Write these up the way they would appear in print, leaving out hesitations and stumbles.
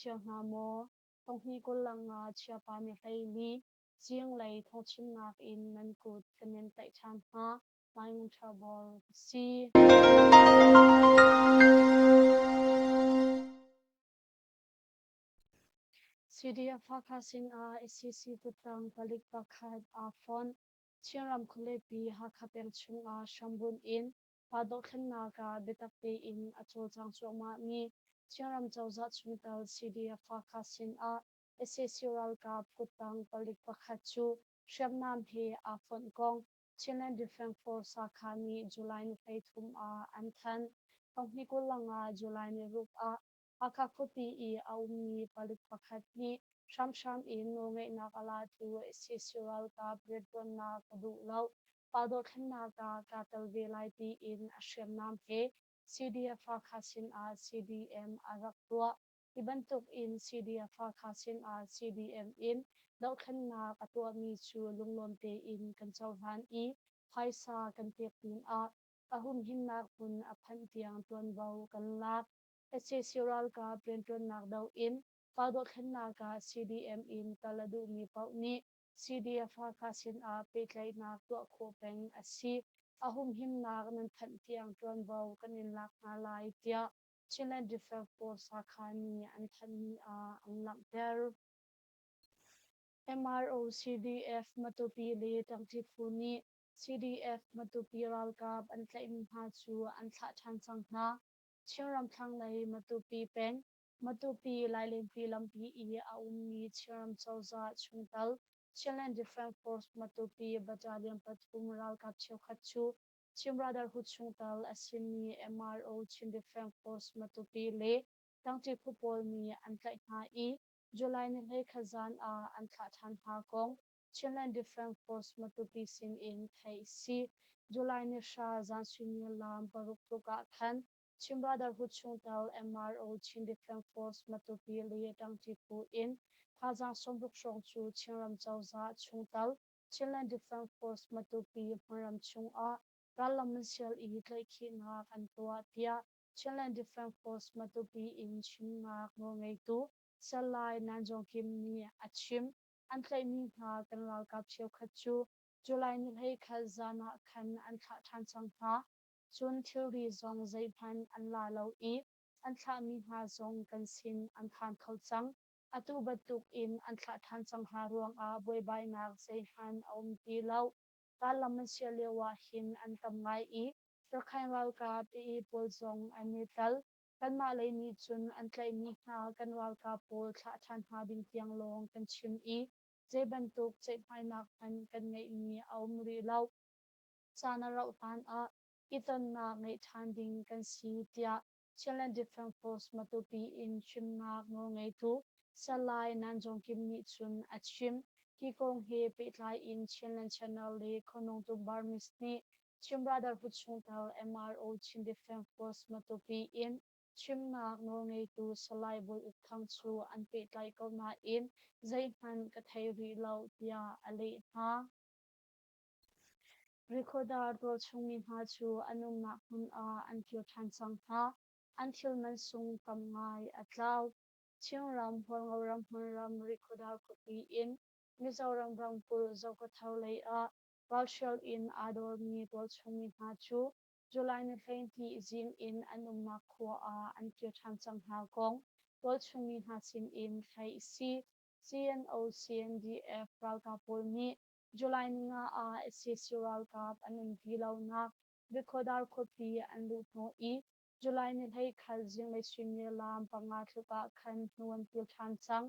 cio hna maw? Thonghnih 25 Chiapa ni 14 zinglei thawngchimnak in nan kut kan in tlaih ṭhan hna. Mai Ngun Ṭha Bor ka si. CDF Hakha sinah SCC kuttang palik pakhat aa fonh. Chinram khualipi Hakha peng chungah hrambunh in pa dohthlennak ah biatak tein a cawlcang cuahmahmi Chinram cozah chungtel CDF Hakha sinah sac ralkap kuttang palik pakhat cu hriamnam he aa fonh kong Chinland Defence Force Hakha nih July ni 33 ah an thanh. Thonghnih 25 July ni ruk ah Hakha khuapi i a ummi palik pakhat nih hramhram in nawlngeihnak a latu sac ralkap rianṭuannak ka duh lo, pa dothlennak ah kaa tel ve lai tiin a hriamnam he CDF Hakha sinah CDM a rak tuah. Hi bantuk in CDF Hakha sinah CDM in dohthlennak a tuahmi cu lunglawm tein kan cohlan i phaisa kan pek pinah a humhimnak hmun a phanh tiang ṭuanvo kan lak. Sac ralkap rianṭuannak doh in pa dohthlennak ah CDM in kal a duhmi paoh nih CDF Hakha sinah pehtlaihnak tuah khawh peng a si. A humhimnak nan phanh tiang ṭuanvo kan in lak hna lai, tiah Chinland Defence Force Hakha nih an thanhmi ah an langhter. MRO CDF Matupi le ṭangṭi phu nih CDF Matupi ralkap an tlaihmi hna cu an thlah ṭhan cang hna. Chinram thlanglei Matupi peng, Matupi Lailenpi lampi i a ummi Chinram cozah chungtel Chinland Defence Force Matupi Battalion pathum ralkap cheukhat cu Chin Brotherhood chungtel a simi MRO Chin Defence Force Matupi le tlangci phu pawl nih an tlaih hna i July ni 21 zan ah an thlah ṭhan hna kong Chinland Defence Force Matupi sin in theih a si. July ni hra zan suimilam paruk tluk ah khan Chin Brotherhood chungtel MRO Chin Defence Force Matupi le ṭangṭi phu in thazaang 60 hrawng cu Chinram cozah chungtel Chinland Defence Force Matupi hmunram chungah rallam an sial i tlaihkhihnak an tuah tiah Chinland Defence Force Matupi in chimnak nawlngeitu Salai Nan Jong Kim nih a chim. An tlaihmi hna kan ralkap cheukhat cu July ni 21 zan ah khan an thlah ṭhan cang hna. Cun thilri zong zeihmanh an la lo i an thlahmi hna zong kan sin an phan kho cang. Atu bantuk in an thlah ṭhan cang hna ruangah buaibainak zeihmanh a um ti lo. Rallam an sial lio ah hin an tam ngai i Rakhine ralkap AA pawl zong an i tel. Kanmah lei nih cun an tlaihmi hna kan ralkap pawl thlah ṭhan hna ding tiang lawng kan chim i zei bantuk ceihmainak hmanh kan ngeihmi a um rih lo. Caan a rauh hlan ah i tonnak ngeih ṭhan ding kan si tiah Chinland Defence Force Matupi in chimnak nawlngeitu Salai Nan Jong Kim nih cun a chim. Hi kong he pehtlai in Chinland Channel le Khonungtu Burmese nih Chin Brotherhood chungtel MRO Chin Defence Force Matupi in chimnak nawlngeitu Salai Bawi Uk Thang cu an pehtlaih ko nain zeihmanh ka thei rih lo tiah a leh hna. Rikhodar tualchungmi hna cu an umnak hmun ah an kir ṭhan cang hna. An thil mansung tam ngai a tlau. Chinram, Hualngoram hmunram Rikhodar khuapi in Mizoram ramkulh Zokathar lei ah ralhrial in aa dawrmi tualchungmi hna cu July ni 12 zing in an umnak khua ah an kir ṭhan cang hna kong tualchungmi hna sin in theih a si. CNO CNDF ralkap pawl nih July ni nga ah sac ralkap an um ti lonak Rikhodar khuapi an luh hnawh i July ni 21 zinglei suimilam panga tluk ah khan hnu an pil ṭhan cang.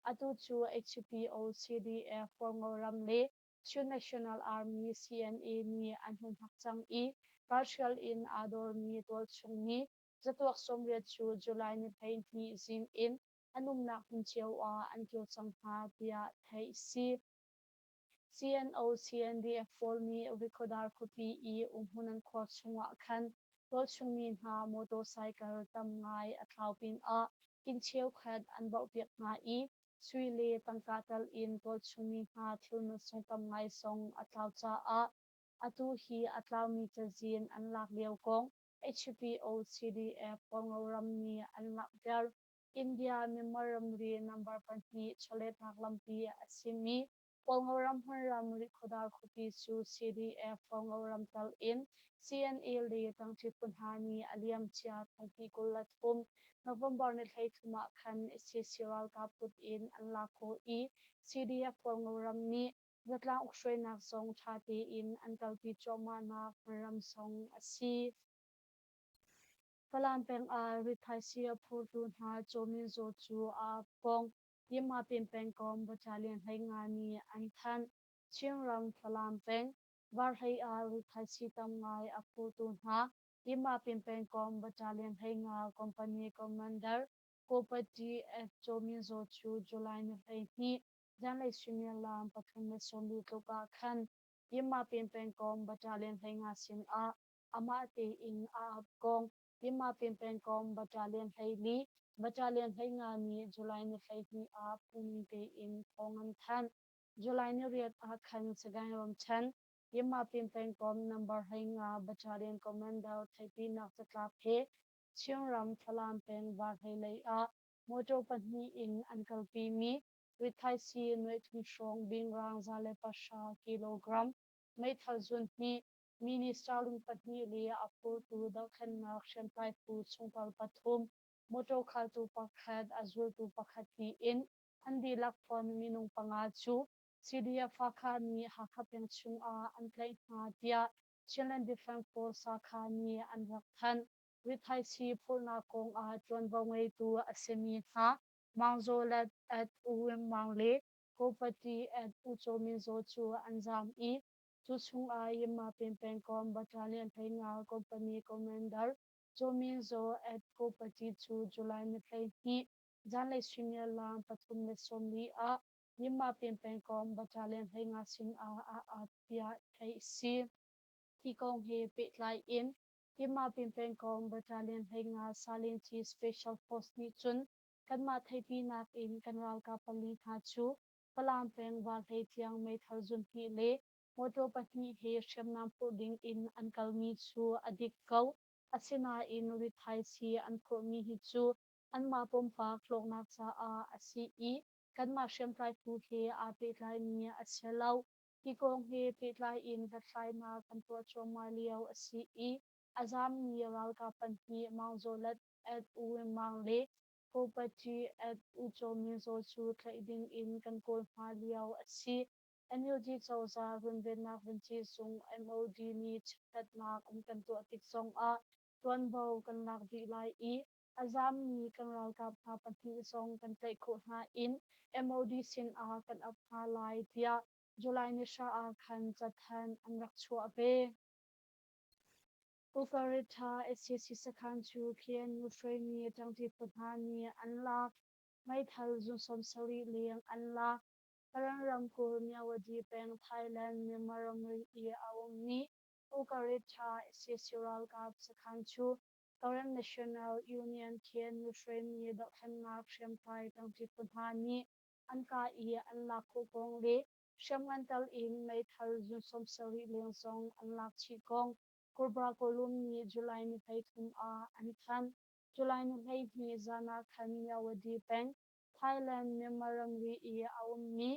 Atu cu HPO CDF Hualngoram le Chin National Army CNA nih an hun hmak cang i ralhrial in aa dawrmi tualchung mi zatuak 80 cu July ni 12 zing in an umnak hmun cio ah an kir cang hna tiah theih a si. CNO CNDF pawl nih Rikhodar khuapi i umhmun an khuar chungah khan tualchungmi hna motorcycle tam ngai a thlau pinah inn cheukhat an baohpiak hna i sui le tangka tal in tualchungmi hna thil mansung tam ngai zong a tlau caah atu hi a tlaumi cazin an lak lio kong HPO CDF Hualngoram nih an langhter. India-Myanmar ramri number pahnih chawletnak lampi a simi Hualngoram hmunram Rihkhawdar khuapi cu CDF Hualngoram tal in CNA le ṭangṭi phu hna nih a liamcia thonghnih 23 November ni 13 ah khan sac ralkap kut in an lak khawh i CDF Hualngoram nih zatlang ukhruainak zong ṭha tein an kalpi cuahmahnak hmunram zong a si. Falam peng ah rithaisii a phurtu hna Caw Zaw cu a ap kong Yinmapin pengkomh Battalion 15 nih an thanh. Chinram Falam peng Varhlei ah rithaisii tam ngai a phurtu hna Yinmapin pengkomh Battalion 15 Company Commander Kopati F. Caw Zaw cu July ni 12 zanlei suimilam 3:40 tluk ah khan Yinmapin pengkomh Battalion 15 sinah amah tein a ap kong Yinmapin pengkomh Battalion 14 Battalion 15 nih July ni 12 ah phungning tein thawng an thanh. July ni 8 ah khan Sagaing ramṭhen Yinmapin pengkomh number 15 Battalion Commander theihpinak catlap he Chinram Falam peng Varhlei lei ah motor pahnih in an kalpimi rithaisii 300 hrawng bingrang 110 kilogram meithal zun hnih mini Starlink pahnih le a phurtu dohthlennak hriamtlai phu chungtel pathum, motor khaltu pakhat, a zultu pakhat tiin an dihlak fon minung panga cu CDF Hakha nih Hakha peng chungah an tlaih hna tiah Chinland Defence Force Hakha nih an rak thanh. Rithaisii phurhnak kong ah ṭuanvo ngeitu a simi hna Maung Zaw Lat at U Win Maung le Ko Pati at U Caw Min Zaw cu an zaam i cu chungah Yinmapin pengkomh Battalion 15 Company Commander Caw Min Zaw at Ko Pati cu July ni 12 zanlei suimilam 3:40 ah Yinmapin pengkomh Battalion 15 sinah a ap tiah theih a si. Hi kong he pehtlai in Yinmapin pengkomh Battalion 15 Salinci Special Force nih cun kanmah theihpinak in kan ralkap pali hna cu Falam peng Varhlei tiang meithal zun hnih le motor pahnih he hriamnam phurh ding in an kalmi cu a dik ko. Asinain rithaisii an phurhmi hi cu anmah pumpak hlawknak caah a si i kanmah hriamtlai phu he aa pehtlaimi a si lo. Hi kong he pehtlai in hlathlainak kan tuah cuahmah lio a si i a zaammi ralkap pahnih Maung Zaw Lat at U Win Maung le Ko Pati at U Caw Min Zaw cu tlaih ding in kan kawl hna lio a si. NUG cozah runvennak vuanci zung MOD nih chekhlatnak an kan tuah tik zong ah tuanvo kan lak dih lai i a zaammi kan ralkap hna pahnih zong kan tlaih khawh hna in MOD sin ah kan ap hna lai tiah July ni hra ah khan cathanh an rak chuah ve. Ukaritha sac sakhan cu KNU hruaimi ṭangṭi phu hna nih an lak. Meithal zun 70 leng an lak. Karen ramkulh Myawaddy peng Thailand Myanmar ramri i a ummi Ukaritha sac ralkap sakhan cu Karen National Union KNU hruaimi dohthlennak hriamtlai ṭangṭi phu hna nih an kah i an lak khawh kong le hriamngan tal in meithal zun 70 leng zong an lak chih kong Cobra Kawlum nih July ni 33 ah an thanh. July ni 12 zan ah khan Myawaddy peng Thailand Myanmar ramri i a ummi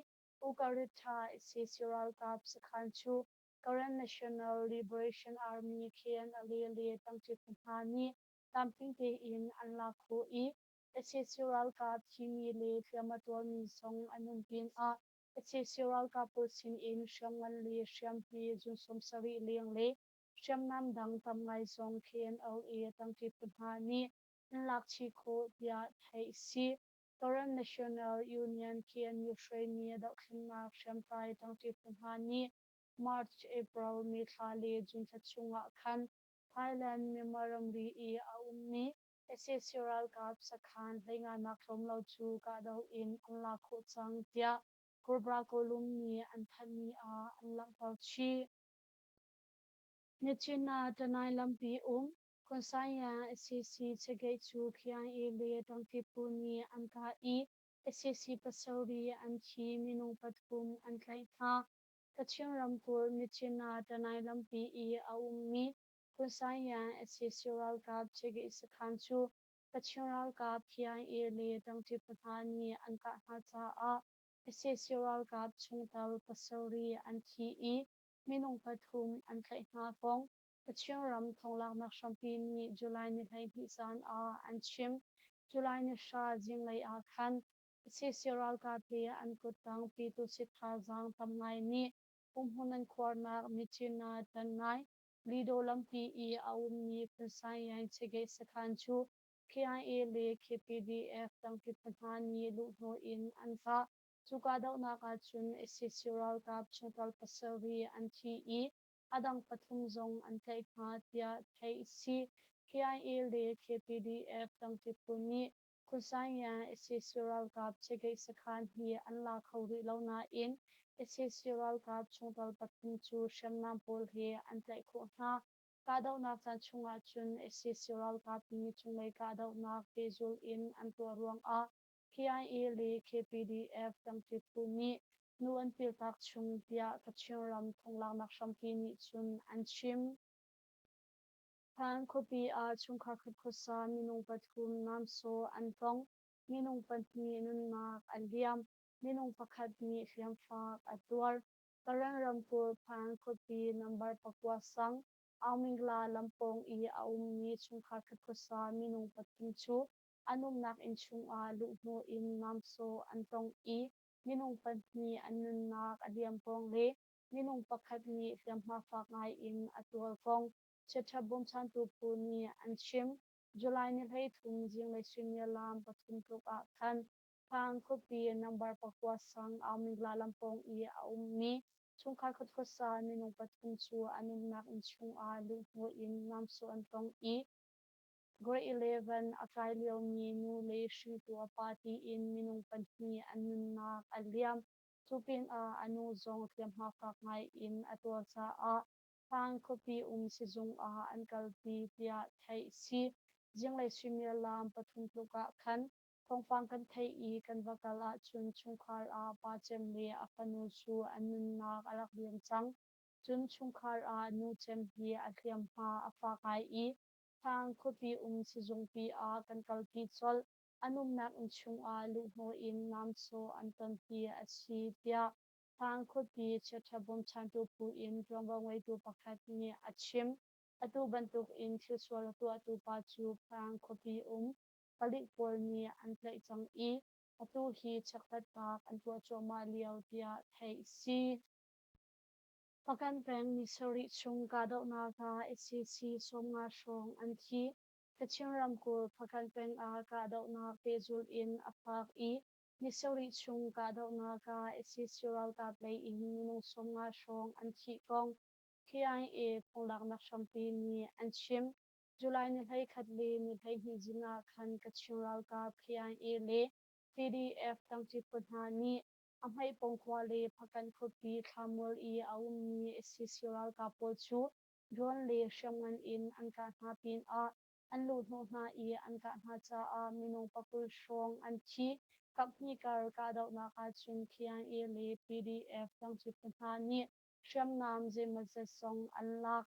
Ukaritha sac ralkap sakhan cu Karen National Liberation Army KNLA le tangṭi phu hna nih tlamtling tein an lak khawh i sac ralkap thimi le hliam a tuarmi zong an um pinah sac ralkap pawl sinin hriamngan le hriamhme zun 70 leng le hriamnam dang tam ngai zong KNLA tangṭi phu hna nih an lak chih khawh tiah theih a si. Karen National Union KNU hruaimi dohthlennak hriamtlai ṭangṭi phu hna nih March, April, May thla le June thla chungah khan Thailand Myanmar ramri i a ummi sac ralkap sakhan 15 nak tlawm lo cu kahdoh in an lak khawh cang tiah Cobra Kawlum nih an thanhmi ah an langhter chih. Myitkyina Tanai lampi um Khonsayan sac chegeih cu KIA le ṭangṭi phu nih an kah i sac pasarih an thi, minung pathum an tlaih hna. Kachin ramkulh Myitkyina Tanai lampi i a ummi Khonsayan sac ralkap chegeih sakhan cu Kachin ralkap KIA le ṭangṭi phu hna nih an kah hna caah sac ralkap chungtel pasarih an thi i minung pathum an tlaih hna kong Kachin ram thonglaknak hrampi nih July ni 12 zan ah an chim. July ni 10 zinglei ah khan sac ralkap le an kuttang Pyituhsit thazaang tam ngai nih umhmun an khuarnak Myitkyina Tangngai Lido lampi i a ummi Phunsangyang Chegeh sakhan cu KIA le KPDF tangṭi phu hna nih luhhnawh in an kah. Cu kahdohnak ahcun sac ralkap chungtel pasarih an thi i a dang pathum zong an tlaih hna, tiah theih a si. KIA le KPDF tangṭi phu nih Phunsangyang sac ralkap Chegeh sakhan hi an la kho rih lo nain sac ralkap chungtel pathum cu hriamnam pawl he an tlaih khawh hna. Kahdohnak caan chungah cun sac ralkap nih cunglei kahdohnak pehzulh in an tuah ruangah KIA le KPDF ṭangṭi phu nih hnu an piltak chung, tiah Kachin ram thonglaknak hrampi nih cun an chim. Phan khuapi ah chungkhar khat khuasa minung pathum namsawh an tong. Minung pahnih nunnak a liam. Minung pakhat nih hliamfak a tuar. Karen ramkulh Phan khuapi number pakua sang Aungmingla lam pawng i a ummi chungkhar khat khuasa minung pathum cu an umnak inn chungah luhhnawh in namsawh an tong i minung pahnih an nunnak a liam kong le minung pakhat nih hliamhma fak ngai in a tuar kong chiaṭha bawmchantu phu nih an chim. July ni 13 zinglei suimilam pathum tluk ah khan Phan khuapi number pakua sang Aungmingla lam pawng i a ummi chungkhar khat khuasa minung pathum cu an umnak inn chungah luhhnawh in namsawh an tong i Grade 11 a kai liomi nu le hringtu a pa tiin minung pahnih an nunnak a liam. Cu pinah a nu zong hliamhma fak ngai in a tuar caah Phan khuapi um sizung ah an kalpi tiah theih a si. Zinglei suimilam pathum tluk ah khan thawngpang kan theih i kan va kal ahcun chungkhar ah pa cem le a fanu cu an nunnak a rak liam cang. Cun chungkhar ah nu cem hi a hliamhma a fak ngai i Phan khuapi um sizungpi ah kan kalpi colh. An umnak inn chungah luhhnawh in namsawh an ton hi a si, tiah Phan khuapi chiaṭha bawmchantu phu in ṭuanvo ngeitu pakhat nih a chim. Atu bantuk in thilsual a tuahtu pa cu Phan khuapi um palik pawl nih an tlaih cang i atu hi chekhlatnak an tuah cuahmah lio tiah theih a si. Hpakant peng ni sarih chung kahdohnak ah sac 50 hrawng an thi. Kachin ramkulh Hpakant peng ah kahdohnak pehzulh in a fak i ni sarih chung kahdohnak ah sac ralkap lei in minung 50 hrawng an thih kong KIA thonglaknak hrampi nih an chim. July ni 11 le ni 12 zing ah khan Kachin ralkap KIA le PDF tangṭi phu hna nih a Hmeihpong khua le Hpakant khuapi Thlamual i a ummi sac ralkap pawl cu drone le hriamngan in an kah hna pinah an luhhnawh hna i an kah hna caah minung pakul hrawng an thi. Kaphnih kar kahdohnak ahcun KIA le PDF tlangci phu hna nih hriamnam zeimawzat zong an lak.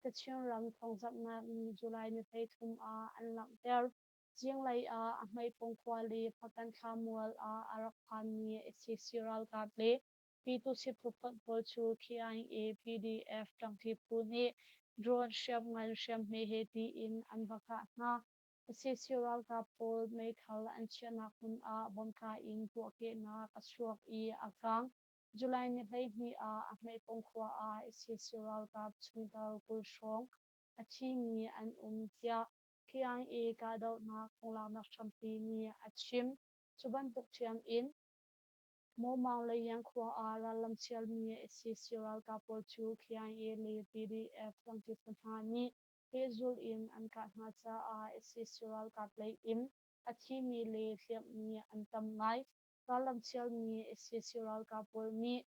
Kachin ram thawngzamhnak nih July ni 33 ah an langhter. Zinglei ah a Hmeipung khua le Hpakant thlamual ah a rak phanmi sac ralkap le Pyituhsit phufonh pawl cu KIA PDF ṭangṭi phu nih drone hriamngan hriamhme he tiin an va kah hna. Sac ralkap pawl meithal an chiahnak hmun ah bomb-tla in puahkehnak a chuak i a kang. July ni 12 ah a Hmeipung khua ah sac ralkap chungtel 20 hrawng a thimi an um tiah KIA kahdohnak phunglaknak hrampi nih a chim. Cu bantuk ṭhiam in Mawmaung le Yankhua ah rallam chialmi sac ralkap pawl cu KIA le PDF tlangci phu hna nih pehzulh in an kah hna caah sac ralkap lei in a thimi le hliamhmi an tam ngai. Rallam chialmi sac ralkap pawl nih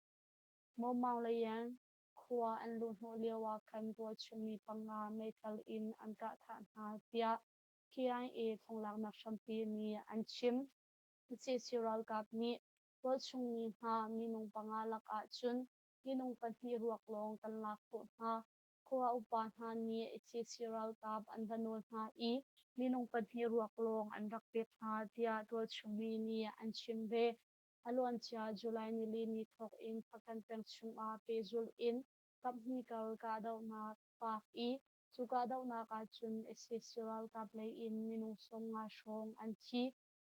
Mawmaung le Yankhua an luhhnawh lio ah khan tualchungmi panga meithal in an kah thah hna tiah KIA thonglaknak hrampi nih an chim. Sac ralkap nih tualchungmi hna minung panga lakah cun minung pahnih ruak lawng kan lak khawh hna. Khua upa hna nih sac ralkap an va nawl hna i minung pahnih ruak lawng an rak pek hna tiah tualchung mi nih an chim ve. A luancia July nili ni thawk in Hpakant peng chungah pehzulh in kaphnih kar kahdohnak a fak i cu kahdohnak ahcun sac ralkap lei in minung 50 hrawng an thi.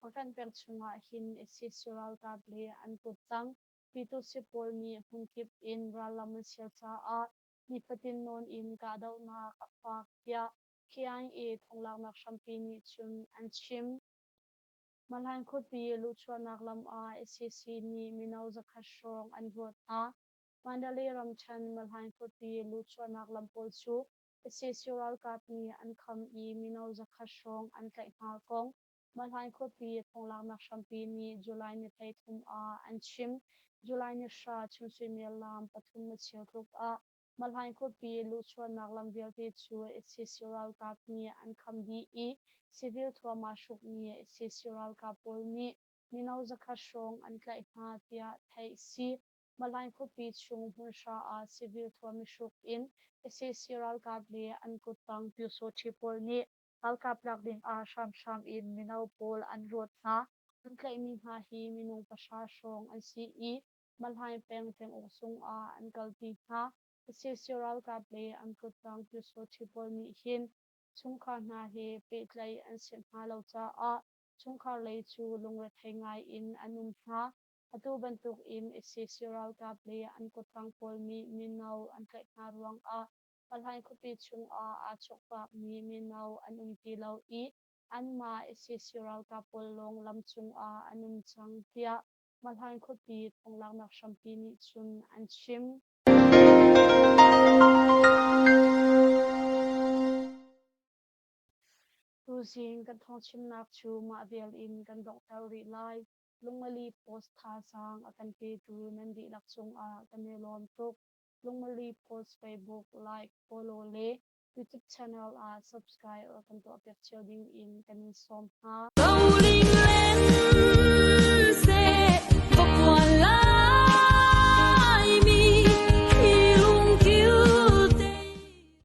Hpakant peng chungah hin sac ralkap le an kuttang Pyituhsi pawl nih hmunkip in rallam an sial caah nifatin nawn in kahdohnak a fak tiah KIA thonglaknak hrampi nih cun an chim. Malhan khuapi luhchuahnak lam ah sac nih mino zakhat hrawng an ruat hna. Mandalay ramṭhen Malhan khuapi luhchuahnak lam pawl cu sac ralkap nih an kham i mino zakhat hrawng an tlaih hna kong Malhan khuapi thonglaknak hrampi nih July ni 33 ah an chim. July ni 10 chun suimilam pathum na cheu tluk ah Malhan khuapi luhchuahnak lam vialte cu sac ralkap nih an kham dih i civil thuam aa hrukmi sac ralkap pawl nih mino zakhat hrawng an tlaih hna tiah theih a si. Malhan khuapi chung hmunhra ah civil thuam i hruk in sac ralkap le an kuttang pyusawṭhi pawl nih ralkap lak ding ah hramhram in mino pawl an rawt hna. An tlaihmi hna hi minung pahra hrawng an si i Malhaing peng penguk zung ah an kalpi hna. Sac ralkap le an kuttang pyusawṭhi pawl nih hin chungkhar hna he pehtlaih an sianh hna lo caah chungkhar lei cu lungrethei ngai in an um hna. Atu bantuk in sac ralkap le an kuttang pawl nih mino an tlaih hna ruangah Malhaing khuapi chungah aa chawkvakmi mino an um ti lo i anmah sac ralkap pawl lawng lam cungah an um cang tiah Malhaing khuapi thonglaknak hrampi nih cun an chim. Tuzing kan thawngchimnak cu mah vial in kan donghter rih lai. Lungmali Post thazaang a kan petu nan dihlak cungah kan i lawm tuk. Lungmali Post Facebook like, follow le YouTube channel ah subscribe kan tuahpiak cio ding in kan in sawm hna.